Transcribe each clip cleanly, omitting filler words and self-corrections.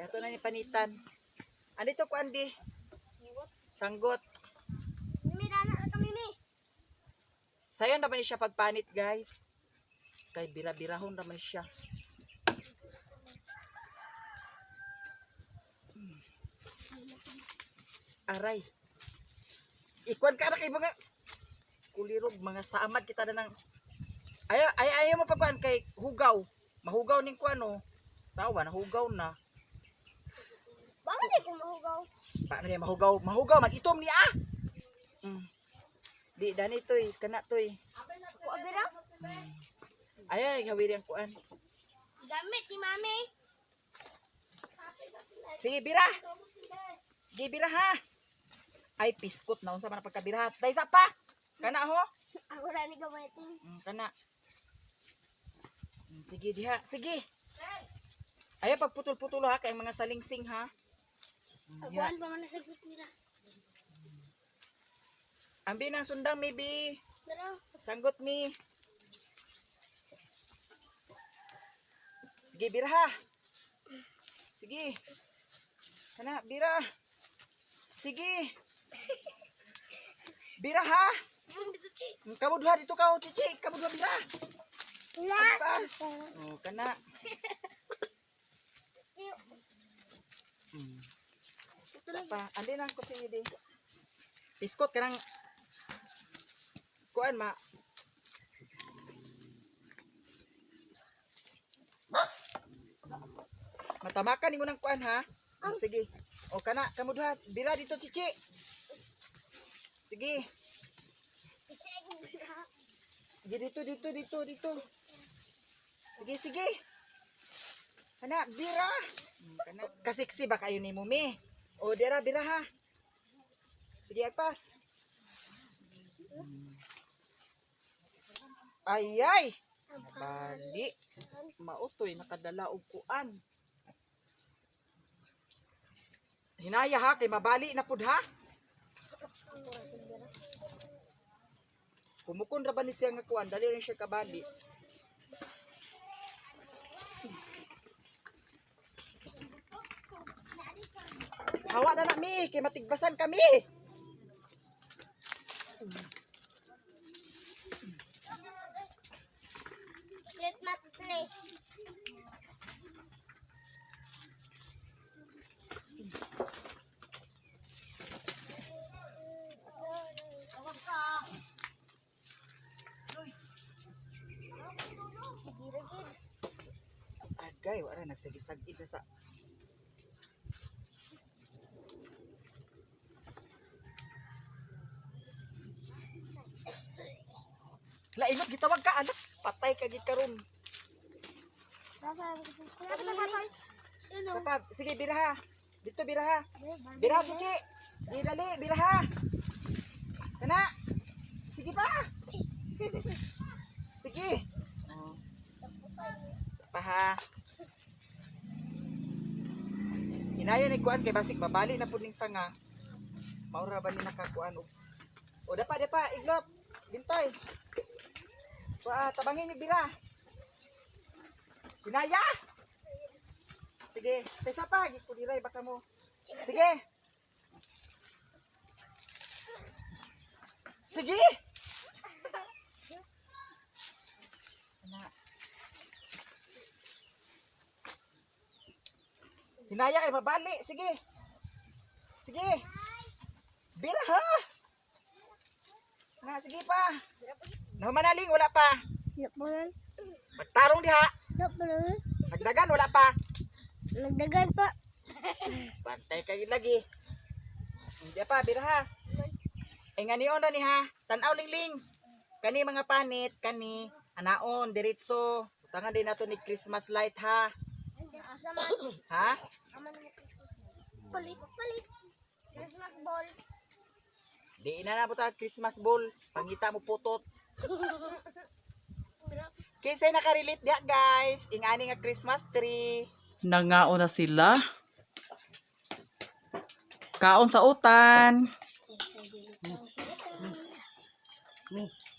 Yato na ni panitan. Andito ko andi. Sanggot. Mimi, dana na kami, Mi. Sayon naman ni siya pagpanit, guys. Kay bira-birahon naman siya. Aray. Ikuan ka na kay mga kulirog, mga saamad kita na ng ayaw ay ayaw mo pagkuan kay hugaw. Mahugaw ning kuan oh. Tawa na hugaw na. Bakit di ko mahugaw? Paano niya mahugaw? Mahugaw mag-itom niya. Ah! Di dani toy, kana toy. Ako abira? Ay, hawiri ang kuan. Gamit ni Mami. Sige, bira. Sige, bira ha. Ay, piskot na. Unsa man ang pagkabira. Daysa pa. Kana ho. Ako ra ni gamitin. Kana. Sige diha. Sige. Ay, pagputol-putol ha kay mga salingsing ha. Diha. Aguan pa man sa sagot nila. Ambi ng sundang maybe. Tara. Sanggot mi. Sige, bira ha. Sige. Kana, bira. Sige. Bira ha. Bung dito, Chi. Kamu duha dito ka, oh, Chichi. Kamu duha bira. Na. Pas. Oh, kana. Sa pa, andi na ko sige di. Biskot kanang kuan ma. Matamakan nimo ng kuan ha. Sige. O kana, kamo duha. Bira dito, Chichi. Sige. Sige dito, dito, dito, dito. Sige, sige. Kana, bira. Kana. Kasiksi ba kayo ni Mumi? O, dira, bira ha. Sige, agpas. Ay, ay. Bali. Mautoy, nakadala og kuan. Hinaya ha, kay mabali na pud ha. Kumukon ra ba ni siya nga kuan, dali rin siya kabali. Hawa na na mi, kay matigbasan kami. Let mat play. Agay, wala nagsagit-sagit na sa. Lainot gitawag ka anak, patay ka gid karon. Sa pa, sige biraha. Dito biraha. Biraha Chichi. Di dali, biraha. Kana. Sige pa. Sige. Oh. Pa ha. Hinaya ni kuan kay basig babali na pud ning sanga. Maura ba ni nakakuan og. O dapa dapa iglot. Bintoy. Wa tabangin yung bira. Hinaya. Sige, tesa pa, gikuliray baka mo. Sige. Sige. Ana. Hinaya kay mabali. Sige. Sige. Bira ha. Na, sige pa. Nahuman wala pa. Magtarong diha. Nagdagan wala pa. Nagdagan pa. Bantay kay lagi. Hindi pa, bira ha. Ay nga niyon na ni ha. Tanaw lingling. Kani mga panit, kani anaon, diretso. Butangan din nato ni Christmas light ha. Ha? Palit, palit. Christmas ball. Di na na butang Christmas ball. Pangita mo putot. Kinsay nakarelate diha guys. Ingani nga Christmas tree. Nangao na sila. Kaon sa utan.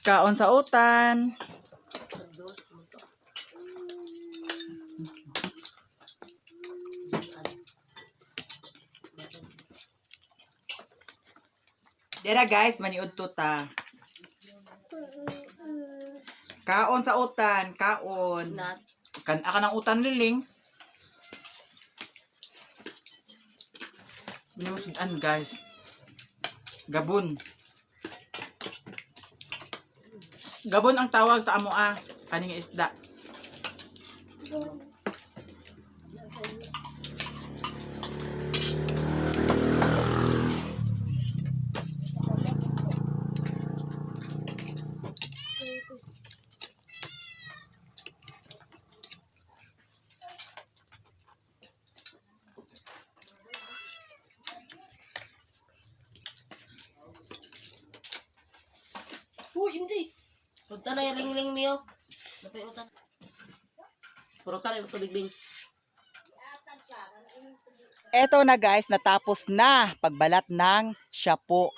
Kaon sa utan. Dira guys, maniud to ta. Kaon sa utan, kaon. Kan ka ng utan liling. Hindi mo sudan guys. Gabon. Gabon ang tawag sa amoa. Kaning isda. Uy, MJ! Punta na yung ling-ling miyo. Napay utan. Puro tayo tubig bing. Eto na guys, natapos na pagbalat ng siyapo.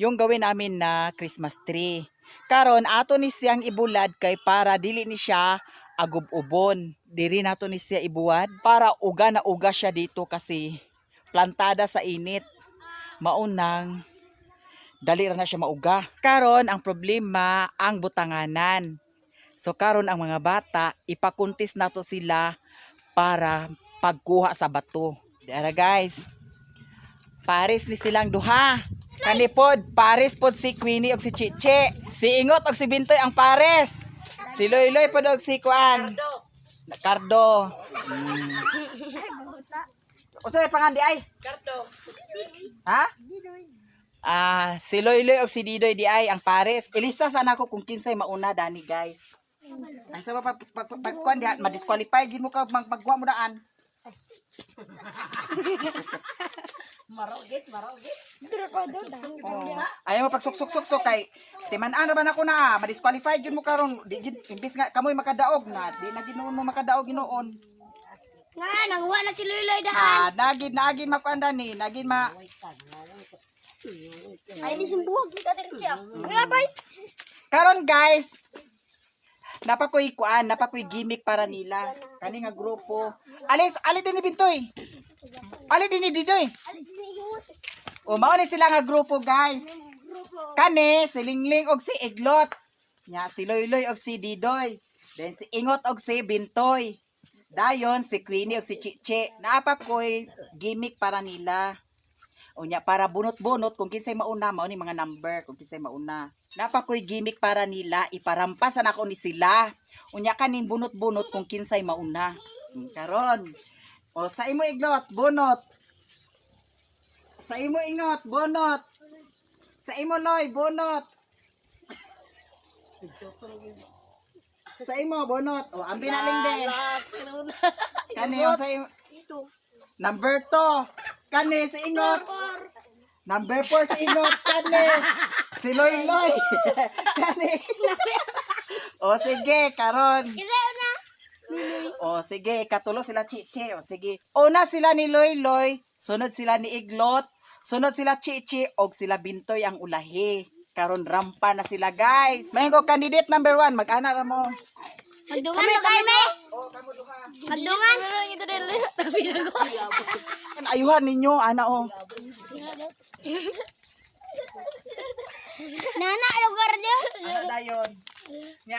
Yung gawin namin na Christmas tree. Karon ato ni siyang ibulad kay para dili ni siya agub-ubon. Diri nato ni siya ibuwad para uga na uga siya dito kasi plantada sa init. Maunang dali ra na siya mauga. Karon ang problema ang butanganan. So karon ang mga bata ipakuntis nato sila para pagkuha sa bato. Dara guys. Pares ni silang duha. Kani pod, pares pod si Queenie og si Chiche. Si Ingot og si Bintoy ang pares. Si Loyloy pod og si Kuan. Cardo. Usa may pangan di ay? Kardo. Ha? Ah, si Loyloy og si Didoy di ay ang pares. Ilista sana ako kung kinsay mauna dani guys. Ay sa pa pag pag, pag kuan diha ma-disqualify gid mo ka magpagwa mo daan. Marogit, marogit. Oh. Ayaw mo pagsuksok-suksok kay timan-an ra ba nako na ah, ma-disqualify gyud mo karon di gid imbis nga kamoy makadaog na di na ginuon mo makadaog ginuon. Nga, nangwa na si Luloy daan. Ah, nagid nagid makuan dani, nagid ma Ay, di simbuhog. Kita diretso. Grabe. Karon guys, napakoy kuan, napakoy gimmick para nila. Kani nga grupo. Alis, ali din ni Bintoy. Ali din ni Didoy. O mao ni sila nga grupo guys. Kani si Lingling og si Iglot. Nya si Loyloy og si Didoy. Then si Ingot og si Bintoy. Dayon si Queenie og si Chiche. Napakoy gimmick para nila. O nya para bunot-bunot kung kinsay mauna mao ni mga number kung kinsay mauna. Napakoy gimmick para nila iparampasan ako ni sila. Unya kaning bunot-bunot kung kinsay mauna. Karon. O sa imo Iglot, bunot. Sa imo Ingot, bunot. Sa imo Loy, bunot. Sa imo bunot. O ambi na ling din. Kani o sa imo number 2. Kani si Ingot. Number 4 si Ingot. Kani. Si Loy Loy. Kani. O sige, karon. Kasi una. O sige, katulo sila Chichi. O sige. Una sila ni Loy Loy, sunod sila ni Iglot, sunod sila Chichi og sila Bintoy ang ulahi. Karon rampa na sila guys. Mahingo candidate number 1, mag-ana ra mo. Magdungan mo kami. O kamo duha. Magdungan. Ayuhan ninyo ana o. Nana, lugar niyo. Ana dayon. Nya.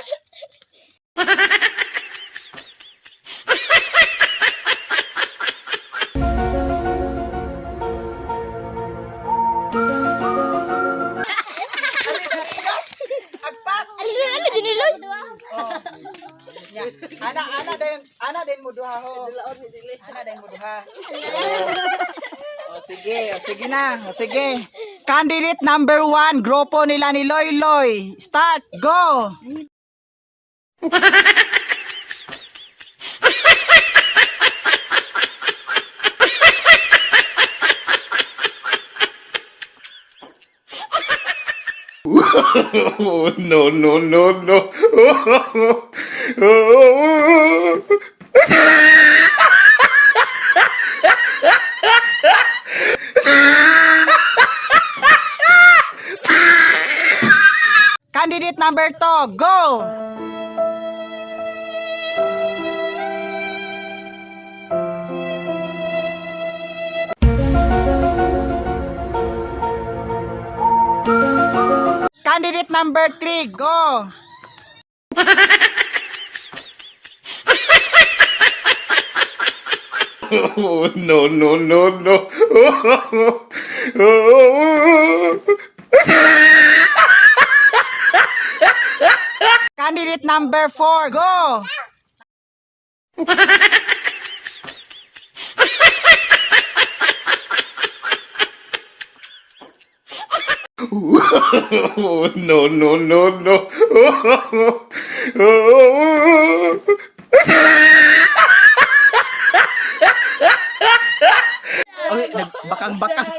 Agpas. Ano, ano, diniloy? Oh. Nya. Ana ana dayon, ana dayon mo duha ho. Ana dayon mo duha. O sige, o sige na, o sige. Candidate number 1, grupo nila ni Loy Loy. Start, go! Oh, no, no, no, no. Candidate number 2, go! Candidate number 3, go. Oh, no, no, no, no. Candidate number 4, go. Oh, no, no, no, no. Oy, nagbakang-bakang.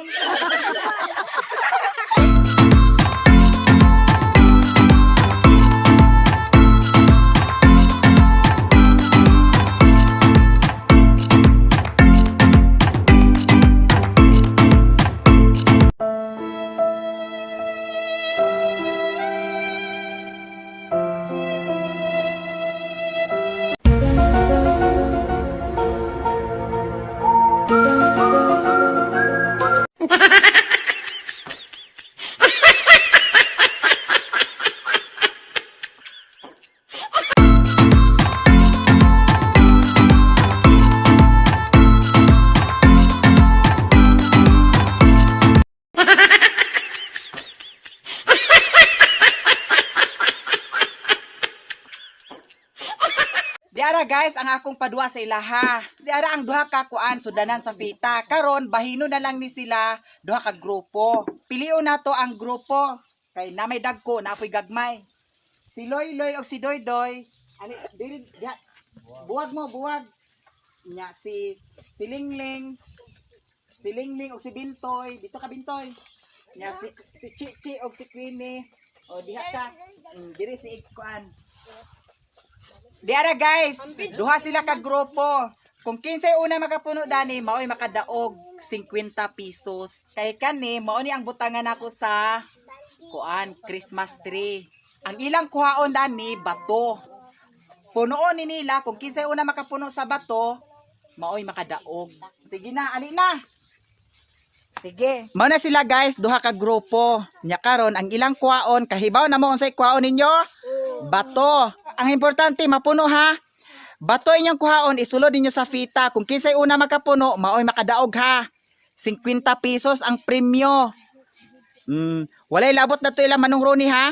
Diara guys, ang akong padua sa ilaha. Diara ang duha ka kuan sudanan sa fita. Karon bahino na lang ni sila duha ka grupo. Pilion nato ang grupo kay na may dagko na apoy gagmay. Si Loy Loy og si Doy Doy. Ani diri diha. Buwag mo, buwag. Nya si si Lingling. Si Lingling og si Bintoy. Dito ka, Bintoy. Nya si si Chi Chi og si Queenie. O diha ka. Diri si kuan. Diara guys, duha sila ka grupo. Kung kinsay una makapuno dani, mao'y makadaog 50 pesos. Kay kani, mao ni ang butangan nako sa kuan Christmas tree. Ang ilang kuhaon dani bato. Punoon ni nila kung kinsay una makapuno sa bato, mao'y makadaog. Sige na, ali na. Sige. Mao na sila guys, duha ka grupo. Nya karon ang ilang kuhaon, kahibaw na mo unsay kuhaon ninyo? Bato. Ang importante mapuno ha. Bato inyong kuhaon, isulod ninyo sa fita. Kung kinsay una makapuno, maoy makadaog ha. 50 pesos ang premyo. Walay labot na to ilang manong Roni ha.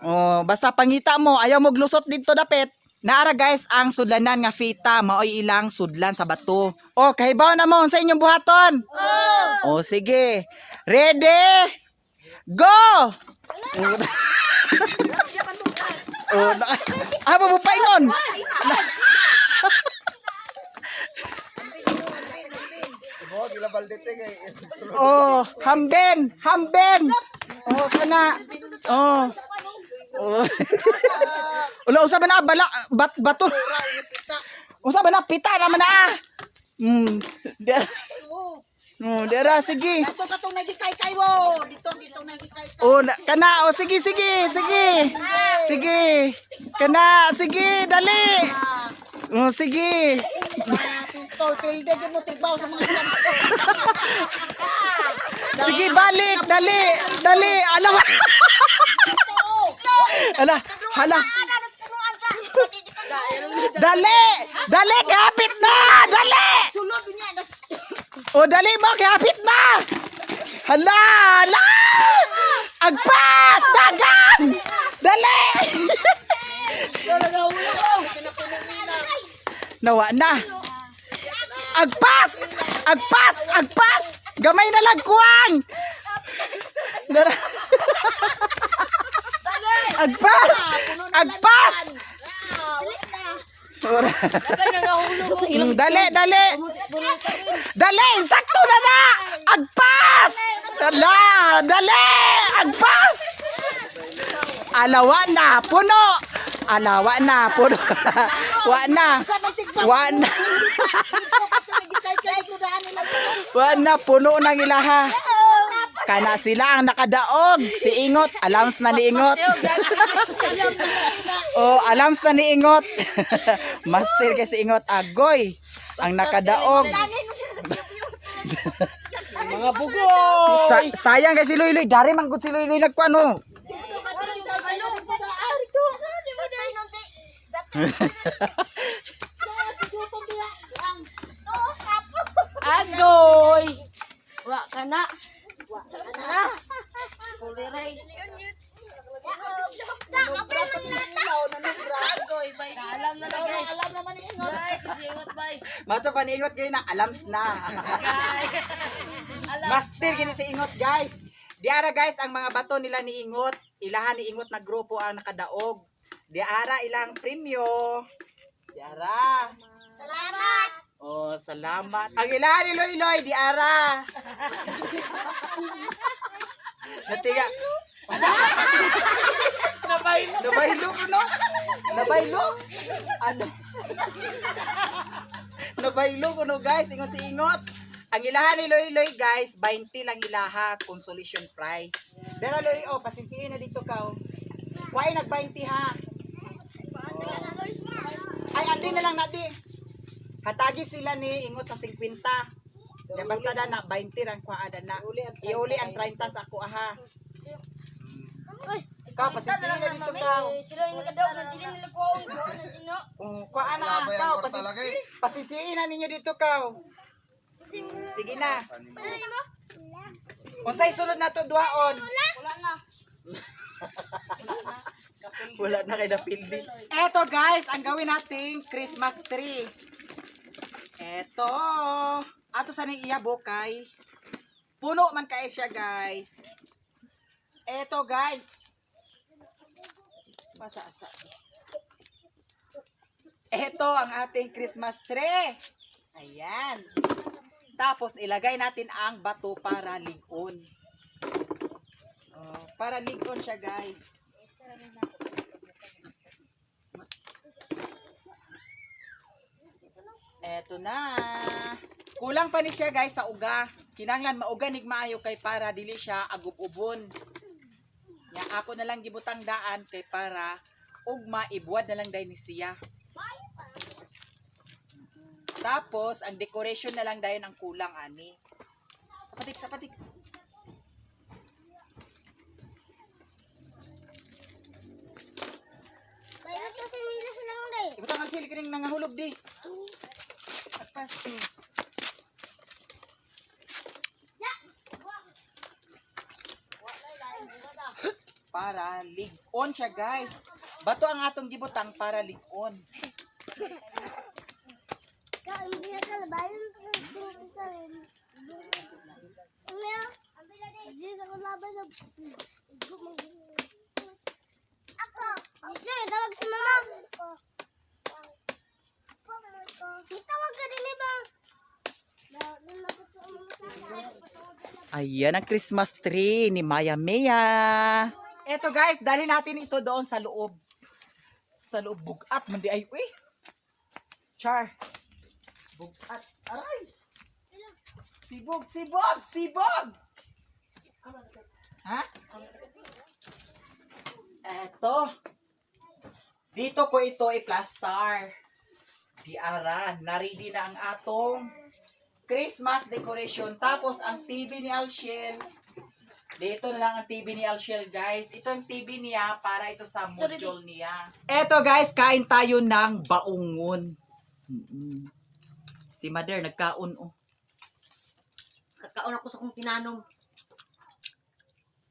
Oh, basta pangita mo, ayaw mo glusot dito dapit. Naara guys ang sudlanan nga fita, maoy ilang sudlan sa bato. Oh, kahibaw na mo sa inyong buhaton. Oh, sige. Ready? Go! Oh, na, ah, mabupaingon. Oh, hamben, hamben. Oh, kana. Oh. Oh. Ulo unsa ba na bala bat bato. Unsa ba na pita naman na. Ah. Dara. Dara sige. Dito katong nagikaykay mo. Dito, dito nagikaykay. Oh, na, kana oh sige sige sige. Sige. Kana sige dali. Oh, sige. Mga pistol, pilde din mo tigbaw sa mga sampo. Sige balik dali dali. Alam mo. Ala, hala. Dali! Dali, kapit na! Dali! Sulod niya. O dali mo, kapit na! Hala! Hala! Agpas! Dagan! Dali! Nawa na. Agpas! Agpas! Agpas! Gamay na lang kuwang! Agpas! Agpas! Dali, dali. Dali, sakto na na. Agpas! Ala, dali! Agpas! Alawa na, puno. Alawa na, puno. Wa na. Wa na. Wa na, puno ng ilaha. Kana sila ang nakadaog. Si Ingot, alams na ni Ingot. Oh, alams na ni Ingot. Master kay si Ingot agoy. Ang nakadaog. Mga bugoy! Sayang kay si Luy Luy. Dari man gud si Luy Luy nagkuano. Agoy! Wa ka na. Wa ka na. Kuliray. Agoy, bay. Alam na na, guys. Alam naman ni Ingot. Bay, kisingot, bay. Mato pa ni Ingot kayo na alams na. Master gini si Ingot, guys. Diara, guys, ang mga bato nila ni Ingot, ilahan ni Ingot na grupo ang nakadaog. Diara ilang premyo. Diara. Salamat. Oh, salamat. Ang ilahan ni Loy Loy, diara. Natiga. Nabaylo. Nabaylo ko, no? Nabaylo? Ano? Nabaylo ko, no, guys? Ingot si Ingot. Ang ilahan ni Loy Loy, guys, 20 lang ilaha, consolation prize. Dara, Loy, oh, pasinsiin na dito ka, oh. Kuhay nag 20, ha? Ay, andi na lang na, di. Hatagi sila ni Ingot sa 50. Ya, basta na na, 20 rang kuha na. Iuli ang 30 sa ako, aha. Ikaw, pasinsiin na dito ka. Sila yung nakadaog, nandili nila ko ang nandino. Oh, kuha na, ikaw, pasinsiin na ninyo dito, kaw. Sige na. Unsay sunod na to duhaon? Wala na. Wala na kay napildi. Eto, guys, ang gawin nating Christmas tree. Eto. Ato sa ning iya bukay. Puno man kay siya, guys. Eto, guys. Pasa asa. Eto ang ating Christmas tree. Ayan. Tapos ilagay natin ang bato para ligon. Oh, para ligon siya, guys. Eto na. Kulang pa ni siya, guys, sa uga. Kinahanglan mauga nig maayo kay para dili siya agub-ubon. Nya ako na lang gibutang daan kay para ugma ibuwad na lang dahil ni siya. Tapos ang decoration na lang dayon ang kulang ani. Sapatik, sapatik. Bayot kasi nila silang day. Ibutang ang sili kining nangahulog di. Agpas. Para lig-on siya, guys. Bato ang atong gibutang para lig-on. Ako. Tawag sa mama. Tawag ka din ba? Ayan ang Christmas tree ni Maya Maya. Eto, guys, dali natin ito doon sa loob. Sa loob, bugat man di ay uy. Char. Bugat. Aray. Sibog, sibog, sibog. Ha? Eto. Dito ko ito i-plaster. Diara, naridi na ang atong Christmas decoration. Tapos, ang TV ni Alshel. Dito na lang ang TV ni Alshel, guys. Ito ang TV niya para ito sa module niya. Eto, guys, kain tayo ng baungon. Mm-mm. Si Mother, nagkaon, oh. Kakaon ako sa kong tinanom.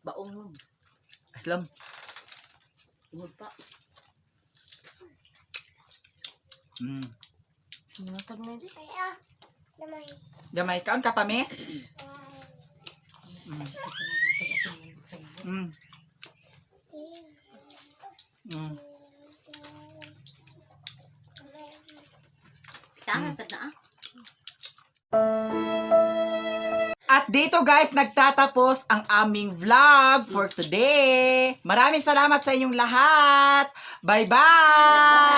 Baong. Alam. Tungod pa. Mga na di. Kaya, lamay. Gamay, kaon ka pa, me? Tahan sa na ah. At dito, guys, nagtatapos ang aming vlog for today. Maraming salamat sa inyong lahat. Bye-bye!